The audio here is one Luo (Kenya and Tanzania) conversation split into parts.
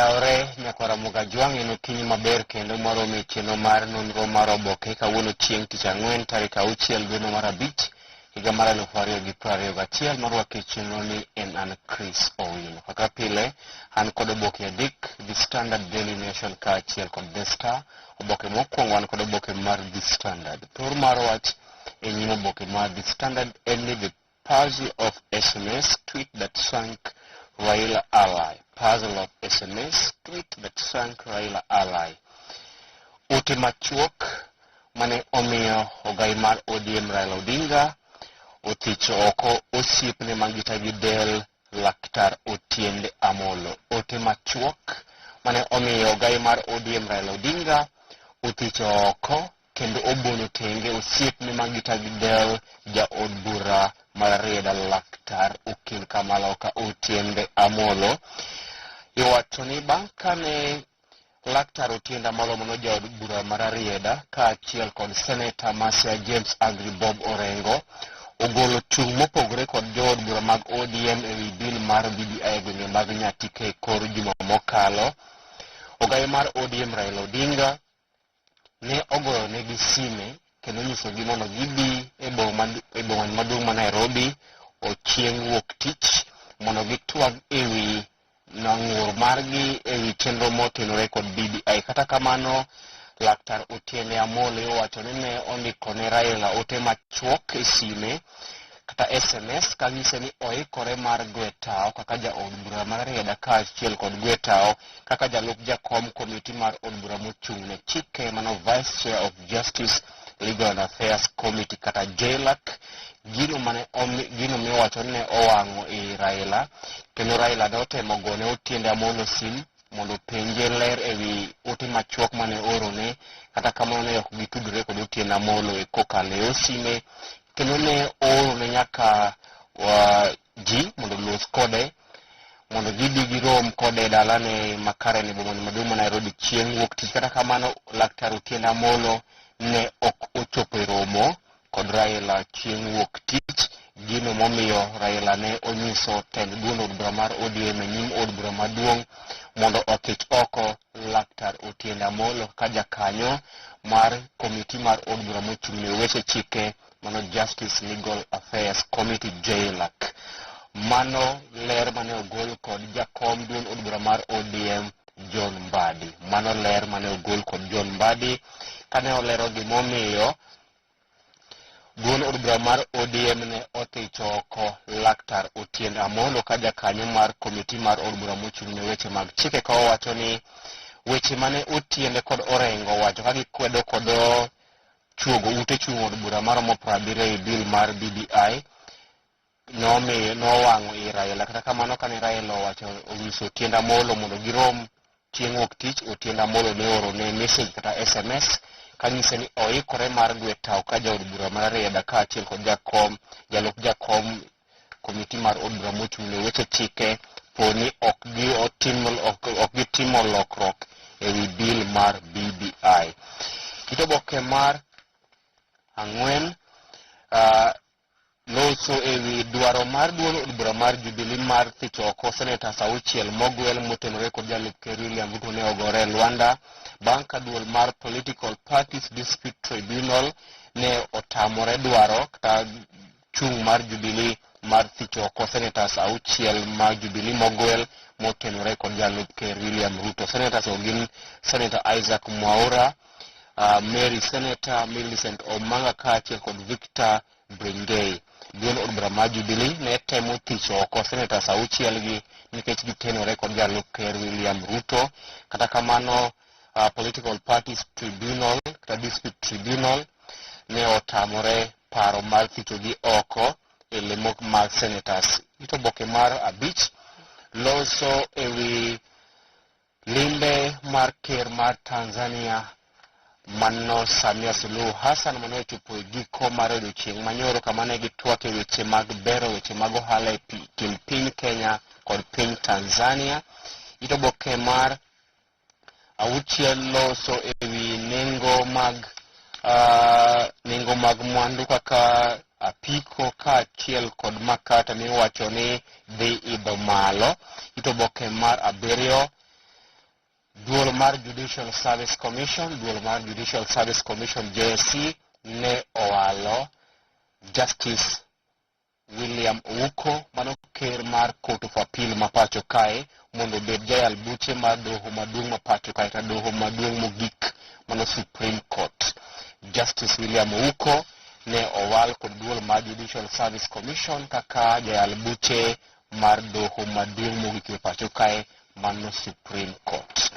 Oyawore nyakwara Mogajwang' en okinyi maber kendo mwaromo e chenro mar nonro mar oboke kawuono chieng' tich ang'wen tarik auchiel dweno mar abich higa mar 2021 marwako e chenro ni en an Chris Owino. Kaka pile an kod oboke adek The Standard Daily Nation kaachiel kod The Star. Oboke mokwongo an kod oboke mar The Standard. Thor mar wach e nyim oboke mar The Standard en ni The Puzzle of SMS tweet that sank Raila ally. Puzzle of SMS tweet that sank Raila ally. Ote machuok mane omiyo ogai mar ODM Raila Odinga othicho oko osiepne magita gi del Laktar Otiende Amolo. Ote machuok mane omiyo ogai mar ODM Raila Odinga othicho oko kendo obono tenge osiepne magita gi del jaod bura mar Rarieda Laktar Okil Kamaloka Otiende Amolo. Iwacho ni bang' kane Laktar Otiende Amolo mano jaod bura mar Rarieda kaachiel kod seneta ma Siaya James Agri Bob Orengo ogolo chung' mopogore kod jood bura mag ODM e wi bil mar BBI e gwenge mag Nyatike e kor juma mokalo. Ogayi mar ODM Raila Odinga ne ogoyonegi sime kendo onyisogi mondo gibi e boma e boma maduong' ma Nairobi ochieng' wuok tich mondo gitwag e wi ng'ur margi e wi chenro motenore kod BBI. Kata kamano, Laktar Otiende Amolo owacho ni ne ondiko ne Raila ote machuok e sime kata SMS kanyise ni oikore mar gwe tawo kaka jaod bura mar Rarieda kaachiel kod gwe tawo kaka jalup jakom komiti mar od bura mochung' ne chike mano Vice Chair of Justice Legal and Affairs Committee kata JLAC gino mane omi, gino miwacho ni ne owang'o i Raila kendo Raila ne otemo gone Otiende Amolo sim mondo openje ler e wi ote machuok mane oorone kata kamano ne ok gitudore kod Otiende Amolo e kokalo e osime kendo ne oorone nyaka ji mondo olos kode mondo gidhi girom kode e dalane ma Karen e boma maduong' ma Nairobi chieng' wuok tich. Kata kamano, Laktar Otiende Amolo ne ok ochopo e romo kod Raila chieng' wuok tich, gino momiyo Raila ne onyiso tend duond od bura mar ODM e nyim od bura maduong' mondo othich oko Laktar Otiende Amolo kaka jakanyo mar komiti mar od bura mochung' ne weche chike mano Justice Legal Affairs Committee JLAC. Mano ler mane ogol kod jakom duond od bura mar ODM John Mbadi. Mano ler mane ogol kod John Mbadi kane olero gimomiyo duond od bura mar ODM ne othicho oko Laktar Otiende Amolo ka jakanyo mar komiti mar od bura mochung' ne weche mag chike ka owacho ni weche mane Otiende kod Orengo owacho ka gikwedo kod chuogo ute chung' od bura maromo 70 e bil mar BBI nomiyo nowang'o i Raila. Kata kamano kane Raila owacho onyiso Otiende Amolo mondo girom chieng' wuok tich, Otiende Amolo ne oro ne message kata SMS kanyise ni oikore mar gwe tawo ka jaod bura mar Rarieda kaachiel kod jakom jalup jakom komiti mar od bura mochung' ne weche chike po ni ok gitimo lokruok e wi bil mar BBI. Kit oboke mar ang'wen loso e wi dwaro mar duond od bura mar Jubilee mar thicho oko senators auchiel mogwel motenore kod jalup ker William Ruto ne ogore e lwanda bang' ka duol mar Political Parties Dispute Tribunal ne otamore dwaro kata chung' mar Jubilee mar thicho oko senators auchiel mag Jubilee mogwel motenore kod jalup ker William Ruto. Senators go gin Senator Isaac Mwaura, Mary Senator Millicent Omanga kaachiel kod Victor Bringei. Duond od bura mar Jubilee ne temo thicho oko senators auchiel gi nikech gitenore kod jalup ker William Ruto. Kata kamano, Political Parties Tribunal kata Dispute Tribunal ne otamore paro mar thichogi oko e lemo mag senators. It oboke mar abich loso e wi limbe mar ker mar Tanzania mano Samia Suluhu Hassan mane ochopo e giko mar odiochieng' manyoro kama ne gitwak e weche mag bero weche mag ohala e kind piny Kenya kod piny Tanzania. It oboke mar auchiel loso e wi nengo mag nengo mag mwandu kaka apiko kaachiel kod makata miwacho ni dhi idho malo. It oboke mar abiriyo. Duol mar Judicial Service Commission, duol mar Judicial Service Commission JSC ne owalo Justice William Ouko mano ker mar Court of Appeal ma pacho kae mondo obed jayal buche mar doho maduong' ma pacho kae kata doho maduong' mogik mano Supreme Court. Justice William Ouko ne owal kod duol mar Judicial Service Commission kaka jayal buche mar doho maduong' mogik e pacho kae mano Supreme Court.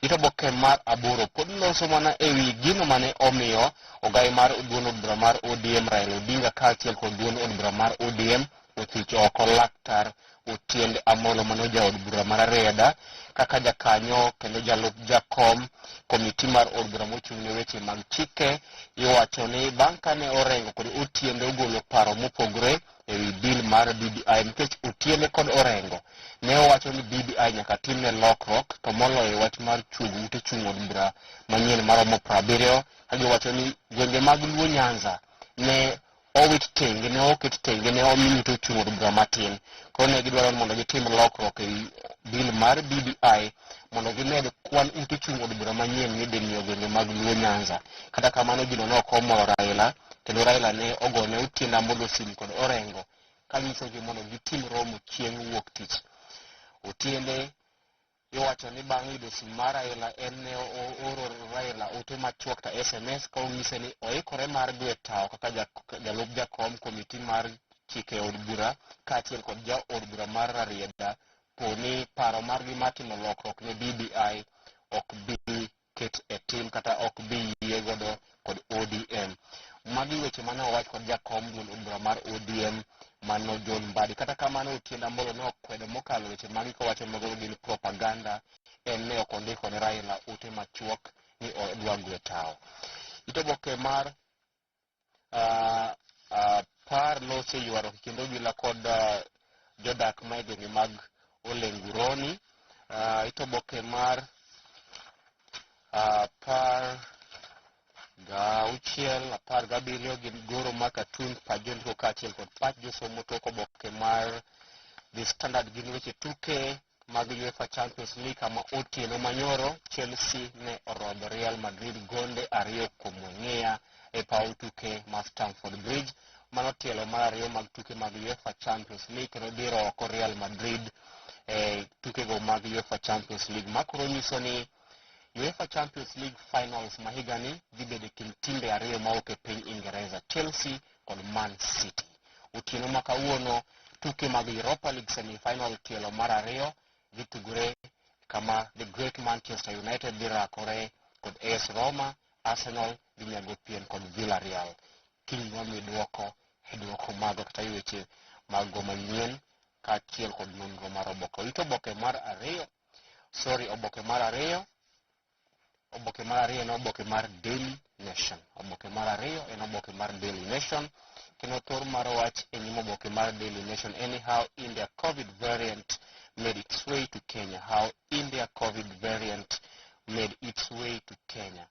It oboke mar aboro pod loso mana e wi gino mane omiyo ogai mar duond od bura mar ODM Raila Odinga kaachiel kod duond od bura mar ODM othich oko laktar Otiende Amolo mano jaod bura mar Rarieda kaka jakanyo kendo jalup jakom komiti mar od bura mochung' ne weche mag chike. Iwacho ni bang' kane Orengo kod Otiende ogolo paro mopogore e wi bill mar BBI nikech Otiende kod Orengo ne owacho ni BBI nyaka timne lokruok to moloyo wach mar chuogo ute chung' od bura manyien maromo 70 ka giwacho ni gwenge mag Luo Nyanza ne owit tenge ne oket tenge ne omi ute chung' od bura matin. Koro ne gidwaro ni mondo gitim lokruok e bill mar BBI mondo gimed kwan ute chung' od bura manyien midhi miyo gwenge mag Luo Nyanza. Kata kamano gino ne ok omoro Raila kendo Raila ne ogone Otiende Amolo simu kod Orengo kanyisogi mondo gitim romo chieng' wuok tich. Otiende iwacho ni bang' yudo simu mar Raila en ne ooro Raila ote machuok ta SMS ka onyise ni oikore mar dwe tawo kaka jalup jakom komiti mar chike od bura kaachiel kod jaod bura mar Rarieda po ni paro margi mar timo lokruok ne BBI ok bi ket e tim kata ok bi yie godo kod ODM. Magi weche mane owach kod jakom duond od bura mar ODM mano John Mbadi. Kata kamano Otiende Amolo ne okwedo mokalo weche magi kowacho mago gin propaganda. En ne ok ondiko ne Raila ote machuok ni odwa gwe tawo. It oboke mar apar noseywaruok e kind obila kod jodak ma e gwenge mag Olenguroni. It oboke mar 16, 17 gin goro mar katun pach jondiko kaachiel kod pach josomo. Tok oboke mar The Standard gin weche tuke mag UEFA Champions League kama otieno manyoro Chelsea ne orodho Real Madrid gonde 2-0 e paw tuke ma Stamford Bridge. Mano tielo mar ariyo mag tuke mag UEFA Champions League kendo diro oko Real Madrid e tukego mag UEFA Champions League. Ma koro nyiso ni UEFA Champions League finals ma higani dhi bedo e kind timbe ariyo mawuok e piny Ingereza, Chelsea kod Man City. Otieno ma kawuono tuke mag Europa League semi-final tielo mar ariyo dhi tugore kama the great Manchester United dhi rakore kod AS Roma, Arsenal dhi nyago piem kod Villarreal. Kiny wami duoko e duoko mago kata weche mag go manyien kaachiel kod nonro mar oboke. Oit oboke mar ariyo, sorry, oboke mar ariyo, oboke mar ariyo en oboke mar Daily Nation. Oboke mar ariyo en oboke mar Daily Nation. Kendo thor mar wach e nyim oboke mar Daily Nation en ni how India COVID variant made its way to Kenya. How India COVID variant made its way to Kenya.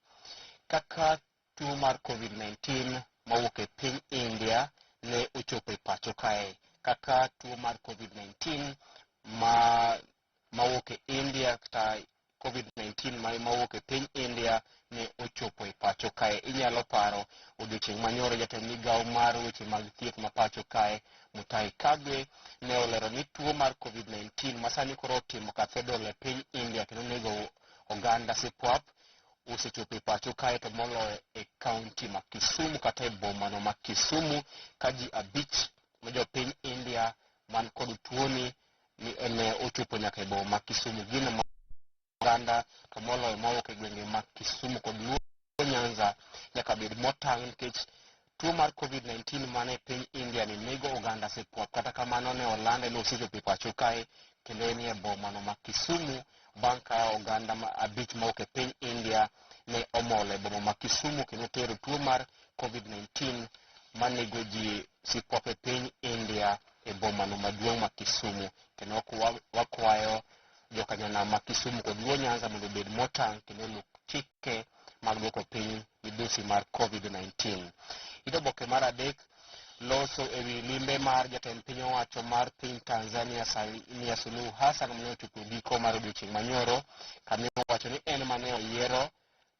Kaka tuo mar COVID-19 mawuok e piny India ne ochopo e pacho kae. Kaka tuo mar COVID-19 ma mawuok e India kata COVID-19 mawuok e piny India ne ochopo e pacho kae. Inyalo paro odiochieng' manyoro jatend migawo mar weche mag thieth ma pacho kae Mutahi Kagwe ne olero ni tuo mar COVID-19 ma sani koro otimo cathedral e piny India kendo nego oganda sipwap osechopo e pacho kae to moloyo e kaunti ma Kisumu kata e bomano ma Kisumu ka ji 5 ma jopiny India man kod tuoni ni ne ochopo nyaka e boma ma Kisumu. Gino ma oganda to moloyo mawuok e gwenge ma Kisumu kod Luo Nyanza nyaka bed motang' nikech tuo mar COVID-19 mane piny India ni nego oganda sipwap. Kata kamano ne olande ni osechopo e pacho kae kendo en e bomano ma Kisumu bang' ka oganda 5 mawuok e piny India ne omol e boma ma Kisumu kendo tero tuo mar COVID-19 manego ji sipwap e piny India e bomano maduong' ma Kisumu. Kendo wakwayo jokanyanam ma Kisumu kod Luo Nyanza mondo obed motang' kendo oluw chike mag duoko piny midhusi mar COVID-19. It oboke mar adek Loso e wi limbe mar jatend piny owacho mar piny Tanzania Samia Suluhu Hassan mane ochopo giko mar odiochieng' manyoro, kama owacho ni en mane oyiero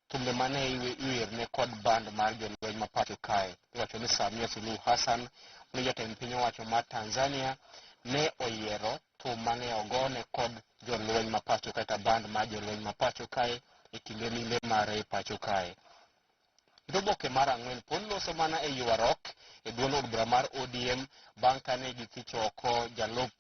thumbe mane iwerne kod band mar jolweny ma pacho kae. Iwacho ni Samia Suluhu Hassan mane jatend piny owacho mar Tanzania ne oyiero thum mane ogone kod jolweny ma pacho kae kata band mar jolweny ma pacho kae e kinde limbe mare e pacho kae. Oboke mar ang'wen pod loso mana e ywaruok e duond od bura mar ODM bang' kane githicho oko jalup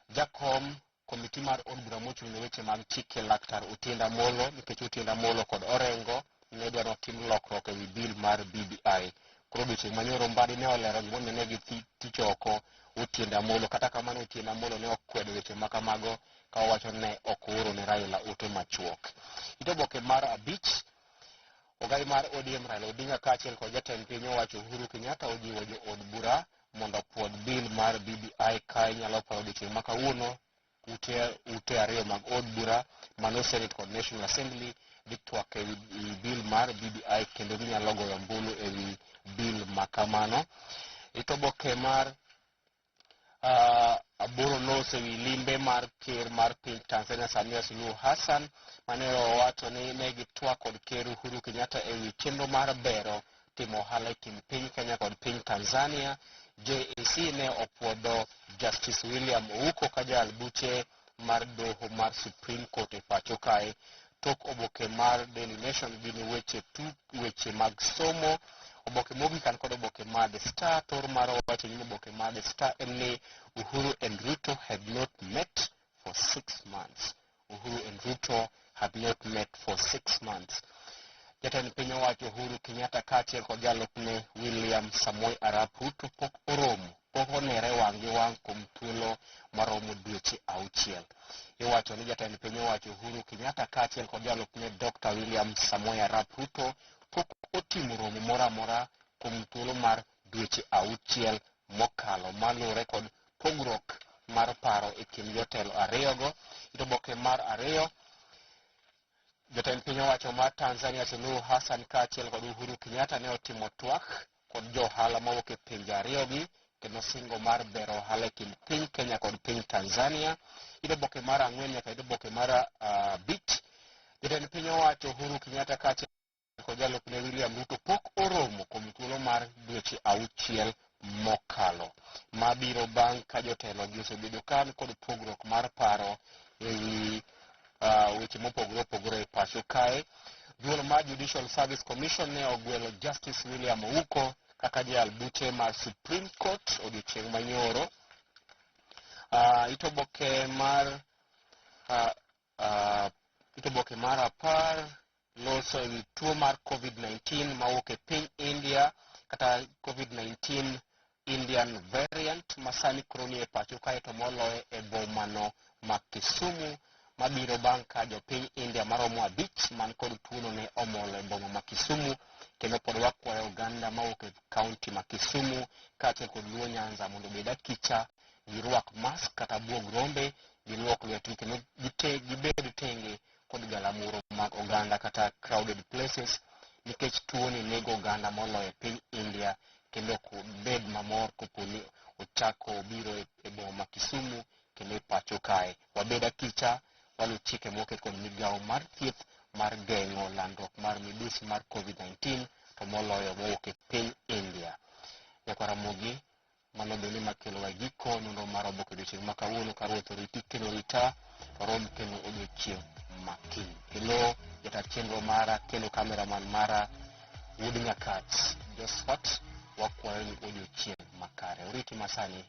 jakom komiti mar od bura mochung' ne weche mag chike, Laktar Otiende Amollo, nikech Otiende Amollo kod Orengo ne dwaro tim lokruok ewi bill mar BBI. Koro odiochieng' manyoro Mbadi ne olero gimomiyo ne githicho oko Otiende Amollo. Kata kamano, Otiende Amollo ne okwedo weche ma kamago ka owacho ne ok ooro ne Raila ote machuok. It oboke mar abich, ogai mar ODM Raila Odinga kaachiel kod jatend piny owacho Uhuru Kenyatta ojiwo jo od bura mondo opuodh bill mar BBI ka inyalo paro odiochieng' ma kawuono ute ariyo mag od bura mano Senate kod National Assembly dhi twak ewi bill mar BBI kendo ginyalo goyo ombulu ewi bill ma kamano. It oboke mar aboro loso ewi limbe mar ker mar piny Tanzania Samia Suluhu Hassan mane owacho ni ne gitwak kod Ker Uhuru Kenyatta ewi chenro mar bero timo ohala e kind piny Kenya kod piny Tanzania. JSC ne opuodho Justice William Ouko ka jayal buche mar doho mar Supreme Court e pacho kae. Tok oboke mar Daily Nation gin weche tu weche mag somo. Oboke mogik an kod oboke mar The Star. Tor mar wacho nyim oboke mar The Star en ni Uhuru and Ruto had not met for 6 months. Uhuru and Ruto had not met for 6 months. Jatend piny owacho Uhuru Kenyatta kaachiel kod jalupne William Samoei Arap Ruto pok oromo, pok onere wang' gi wang' kuom thuolo maromo dweche 6. Iwacho ni jatend piny owacho Uhuru Kenyatta kaachiel kod jalupne Dr. William Samoei Arap Ruto pok otimo romo moro amora kuom thuolo mar dweche 6 mokalo, maluwore kod pogruok mar paro e kind jotelo ariyogo. It oboke mar ariyo, jatend piny owacho mar Tanzania Suluhu Hassan kaachiel kod Uhuru Kenyatta ne otimo twak kod jo ohala mawuok e pinje ariyogi kendo singo mar bero ohala e kind piny Kenya kod piny Tanzania. It oboke mar ang'wen nyaka it oboke mar abich, jatend piny owacho Uhuru Kenyatta kaachiel kod jalupne William Ruto pok oromo kuom thuolo mar dweche 6 mokalo. Mabiro bang' ka jotelo gi osebedo ka kod pogruok mar paro ewi weche mopogore opogore e pacho kae. Duol mar Judicial Service Commission ne ogwelo Justice William Ouko kaka jayal buche mar Supreme Court odiochieng' manyoro. It oboke mar 10 loso ewi tuo mar COVID-19 mawuok e piny India kata COVID-19 Indian variant masani koro nie pacho kae, to moloyo e bomano ma Kisumu, mabiro bang' ka jopiny India maromo abich man kod tuono ne omolo e boma ma Kisumu. Kendo pod wakwayo oganda mawuok e kaunti ma Kisumu kaachiel kod Luo Nyanza mondo obed akicha, girwak mask kata buog rombe, giluok lwetgi kendo gibed tenge kod galamoro mag oganda kata crowded places, nikech tuoni nego oganda moloyo e piny India, kendo ok bed mamor kopo ni ochako obiro e boma ma Kisumu kendo e pacho kae. Wabed akicha, walu chike moket kod migawo mar thieth mar geng'o landruok mar midhusi mar COVID-19, to moloyo mowuok e piny India. Nyakwar Ramogi, mano bende makelowa giko nonro mar oboke odiochieng' ma kawuono. Ka Ruoth oriti kendo rita, warom kendo odiochieng' ma kiny. Kendo jata chenro mara kendo cameraman mara wuod Nyakach Josephat, wakwayo ni odiochieng' makare oriti masani.